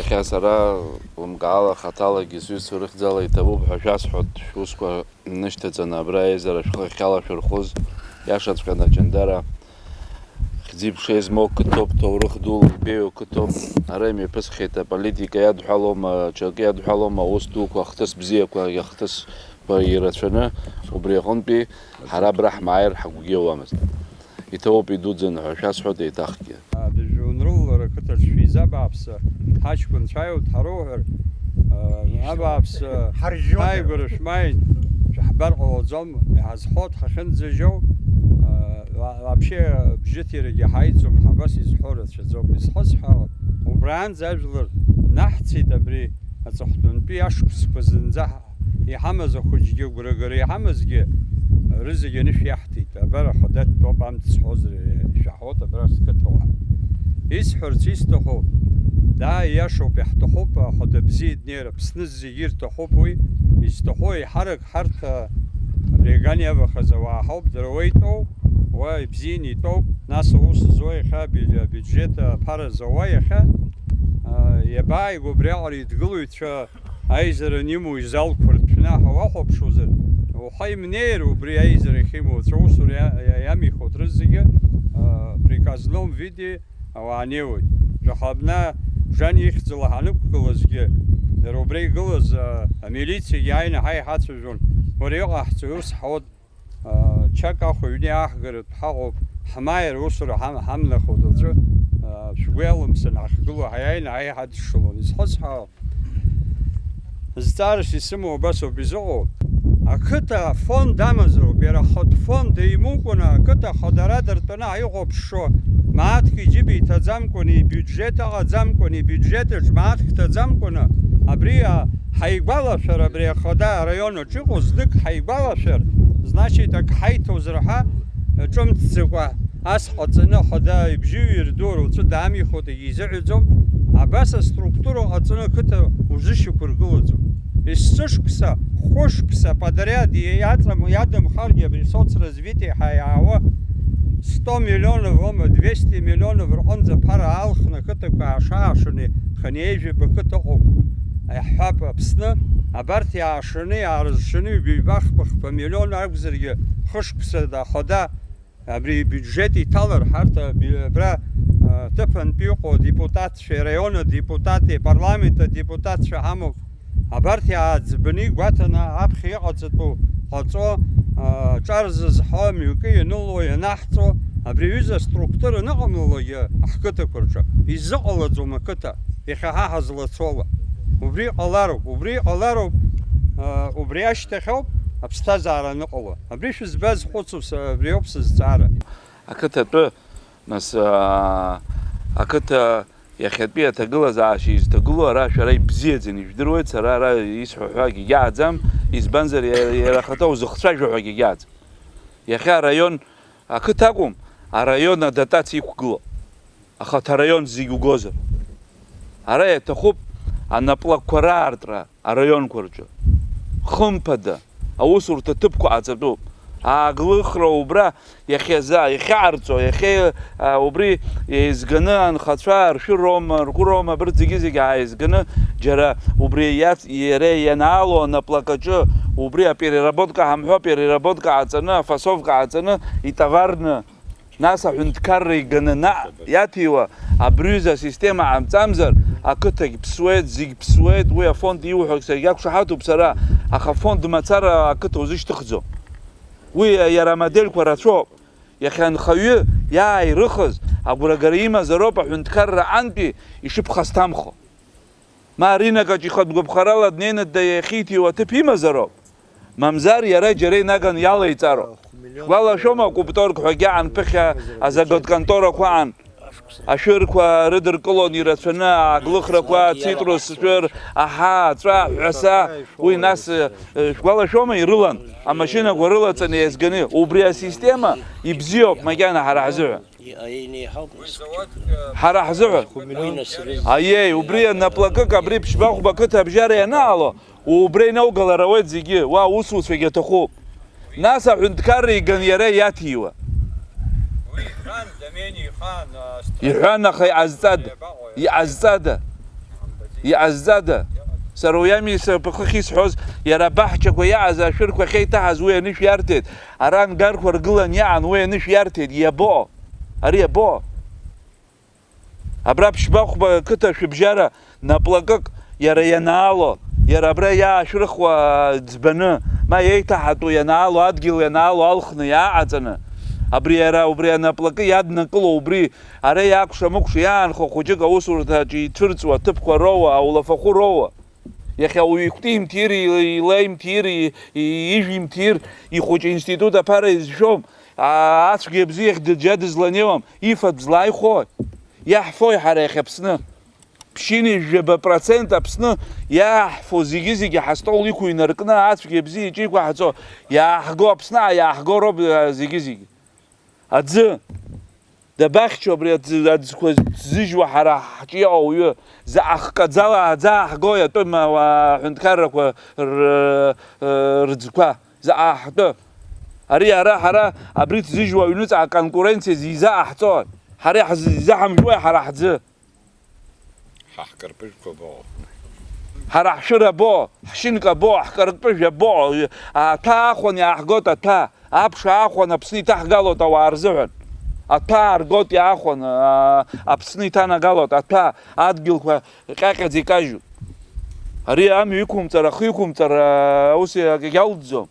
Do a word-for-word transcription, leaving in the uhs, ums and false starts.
Иахьа сара лымкаала хаҭалагьы сҩызцәа рыхьӡала иҭабуп ҳәа шәасҳәоит, шәусқәа нышьҭаҵаны абра аизара шәхы ахьалашәырхәыз, иашаҵәҟьаны аҷандара хьӡи-ԥшеи змоу қыҭоуп, ҭоурых ду лбеиоу қыҭоуп. Ара имҩаԥысхьеит аполитика иадҳәалоума, ҽакы иадҳәалоума, аус дуқәа, ахҭыс бзиақәа, ахҭысқәа ирацәаны, убри аҟынтәи ҳара абра ҳмааир ҳагәгьы иауамызт. Иҭабуп идуӡӡаны ҳәа шәасҳәоит еиҭахгьы. Абыржәы унрылалара ақыҭаҿ шәиза абааԥсы, ҳаҷкәынцәа аиуҭ ҳароуҳәар, аа, абааԥсы, ҳаржьоит. Ҳааигәара шәмааин, шәаҳбар ҟалаӡом, иҳазхоит ҳахьынӡажьоу, аа, ва-, вообще бжьыҭирагьы ҳаиӡом, ҳабас изҳәо рацәаӡоуп. Изхысҳәаауа, убраанӡа ажәлар наҳцеит абри аҵыхәтәантәи ашықәсқәа зынӡа ҳа-, иҳамаз ахәыҷгьы, агәрагара иҳамазгьы, рызегь анышә иаҳҭеит. Абар ахада дтәоуп, амц сҳәозар, ишәаҳауеит абра сқыҭауаа. Исҳәарц исҭаху, даа, иашоуп, иаҳҭахуп, ахада бзиа днеир, Аԥсны зегьы ирҭахуп уи. Изҭаху еиҳарак ҳарҭ, а, абри аган иавахаз ауаа ҳауп, дара уа итәоу, уа ибзианы итәоуп, нас аус зуа иахьа абиу-, абиуџьеҭ аԥара зауа иахьа, а, иабааигәоу абриаҟара идгылоит. Аизара анимоу изалқәа рҭәны ҳа уахәаԥшуазар, уаха имнеир убри аизара ахьимоу, аҵәа усура иа-, иа-, иамихуеит рызегьы, а, приказном виде ауаа неиуеит. Жәаха абна Жан ихьӡала ҳанықәгылазгьы, дара убра игылаз, а, амилициагьы ааины ҳа иҳацәажәон, уара иҟаҳҵои, ус ҳауд. Чак ахә аҩны иааҳгаратә ҳаҟоуп, ҳмааир усура ҳам-, ҳамнахуеит уаҵәы, шәгәы иалымсын ҳахьгылоу, ҳаиааины ҳаи ҳадшылон. Изхысҳәаау, зҵаарас исымоу абас ауп изыҟоу, ақыҭа афонд амазароуп, иара ахатә фонд еимукәаны, ақыҭа ахадара дыртәаны ҳаихәаԥшшо, мааҭк иџьыба иҭаӡамкәаны, ибиуџьеҭ аҟаӡамкәаны, ибиуџьеҭаҿ мааҭк ҭаӡамкәаны, абри а, Ҳаигәалашәар, абри ахада араион аҿы иҟоу знык ҳаигәалашәар, значит, ак ҳаиҭозар ҳәа, ҿымҭӡакәа ас ҟаҵаны, ахада ибжьы ҩырдоур уаҵәы даамихуеит, егьизыҳәаӡом, абас аструктура ҟаҵаны ақыҭа узышьақәыргылаӡом. Есышықәса, хәышықәса подряд иаҵам-, иадамхаргьы абри соцразвитие ҳәа иаауа сто миллионов, ома, двести миллионов рҟынӡа аԥара аалхны ақыҭақәа аашаашаны хынҩажәаба қыҭа ыҟоуп. Иаҳҳәап, Аԥсны абарҭ иаашаны, иаарызшаны, ҩба-ҩба, хԥа-хԥа миллион акәзаргьы, хышықәса дахада абри ибиуџьеҭ иҭалар, ҳарҭ аби-, абра, а, ҭыԥантәи иҟоу адепутатцәа, араион адепутати, апарламент адепутатцәа ҳамоуп. Абарҭ иааӡбаны игәаҭаны аԥхьа иҟаҵатәу ҟаҵо, а, ҿар зызҳауа мҩакы ианыло, ианаҳҵо, абри аҩыза аструктура аныҟамлалакгьы ҳқыҭақәа рҿы изыҟалаӡом ақыҭа. Иахьа ҳа ҳазлацола. Убри ҟалароуп, убри ҟалароуп, а, убри ашьҭахь ауп аԥсҭазаара аныҟало. Абри шәызбаз хәыцуп са, абри ауп сызҵаара. Ақыҭатәы, нас, а, ақыҭа иахьатәи аҭагылазаашьа изҭагылоу ара шәара ибзиаӡаны ижәдыруеит, сара ара исҳәо ҳәагьы иаӡам, избанзар, иара, иара ахаҭа узыхцәажәо ҳәагьы иаӡам. Иахьа араион ақыҭа акәым, араион адотациа иқәгылоуп. Ахаҭа араион зегь угозар. Ара иаҭахуп анаплакқәа раартра араионқәа рҿы. Хымԥада, аусурҭа ҭыԥқәа ҟаҵатәуп. Ааглыхра убра иахьаза-, иахьаҟарҵо, иахьа, а, убри еизганы анхацәа ршәыроума, ргәыроума, абырҭ зегьы-зегьы ааизганы, џьара убри иац-, иара ианаало анаплакаҿы убри апереработка ҳамҳәо, апереработка ҟаҵаны, афасовка ҟаҵаны, итоварны, Нас аҳәынҭқарра иганы наҟ иаҭиуа абри аҩыза асистема ҟамҵамзар, ақыҭагь ԥсуеит, зегь ԥсуеит, уи афонд иуҳәо саргьы ақәшаҳаҭуп сара, аха афонд мацара ақыҭа узышьҭыхӡом. Уи иара амодельқәа рацәоуп. Иахьа анхаҩы иааирыхыз агәрагара имазароуп аҳәынҭқарра антәи ишыԥхасҭамхо. Ма аринакаҿ ихатә гәаԥхарала днеины да иахьиҭиуа аҭыԥ имазароуп. Мамзар иара џьара инаган иалеиҵароуп. Шәгәалашәома, акупторг ҳәагьы аан ԥыхьа азаготконторақәа аан. Ашәырқәа рыдыркылон ирацәаны, ааглыхрақәа, цитрус шәыр, аҳа, аҵәа, ҳәаса, уи нас, э, шәгәалашәома, ирылан, амашьынақәа рылаҵаны иазганы. Убри асистема ибзиоуп макьана ҳара ҳзыҳәа. Ҳара ҳзыҳәа. Аиеи, убри анаплакык абри ԥшьба-хәба қыҭа абжьара ианаало, убра инаугалар ауеит зегьы, уа аусуцәагьы аҭахуп. Нас аҳәынҭқарра иган иара иаҭиуа. Уи иҳәан, Дамени иҳәан, а, стра-, Иҳәан, аха иҟазҵада? Иабаҟоу, иа-, Иҟазҵада? Иҟазҵада? Сара уи ами сара бхы ахьысҳәоз, иара абаҳчақәа иааз ашәырқәа ахьеиҭаҳаз уи анышә иарҭеит, ара ангарқәа ргылан иаан уи анышә иарҭеит, иабо? Ари иабо? Абра Ԥшьбахәба ақыҭа шәыбжьара наплакык иара ианаало, иара абра иаашәырхуа ӡбаны, ма еиҭаҳатәу ианаало, адгьыл ианаало алхны иааҟаҵаны, абри иара убри анаплакы иаднакыло убри, ара иакәша-мыкәша иаанхо хәыҷык аусурҭаҿы ицәырҵуа аҭыԥқәа роуа, аулафахәы роуа. Иахьа уаҩы икәтимҭир, илеимҭир, ижәимҭир, ихәыҷы институт аԥара изшәом, ацәгьа-абзиахь дыџьа дызланеиуам, ифатә злааихәои? Иаҳфои ҳара иахьа Аԥсны? Ԥшьынҩажәаба процент Аԥсны иааҳфо зегьы-зегьы ҳастол иқәу инаркны ацәгьа-абзиа иҿы иқәаҳҵо иааҳго, Аԥсны иааҳго роуп, а, зегьы-зегьы. Аӡы, дабахьчо абри аӡ-, аӡқәа ҭзыжьуа ҳара ҳҿы иҟоу ауаҩы? Заҟа хкаӡала аӡы ааҳгои атәым ауаа аҳәынҭқаррақәа р-, р-, рӡқәа? Заҟа ҳтәы? Ари ара ҳара абри ҭзыжьуа аҩныҵҟа аконкуренциа изаҟаҳҵои? Ҳара иаҳз-, изаҳамжәуеи ҳара ҳӡы? Ҳа ҳкарпыжәқәа бо. Ҳара ҳшәыра бо, ҳшьынка бо, ҳкарпыжә або, аҭәа аахәан иааҳгоит, аҭәа, аԥша аахәан Аԥсны иҭаҳгалоит ауаа рзыҳәан. Аҭәа ааргоит иаахәан, аа, Аԥсны иҭанагалоит, аҭәа, адгьылқәа ҟьаҟьаӡа икажьуп. Ари амҩа иқәумҵар, ахы иқәумҵар, аа, ус иагьалҵӡом.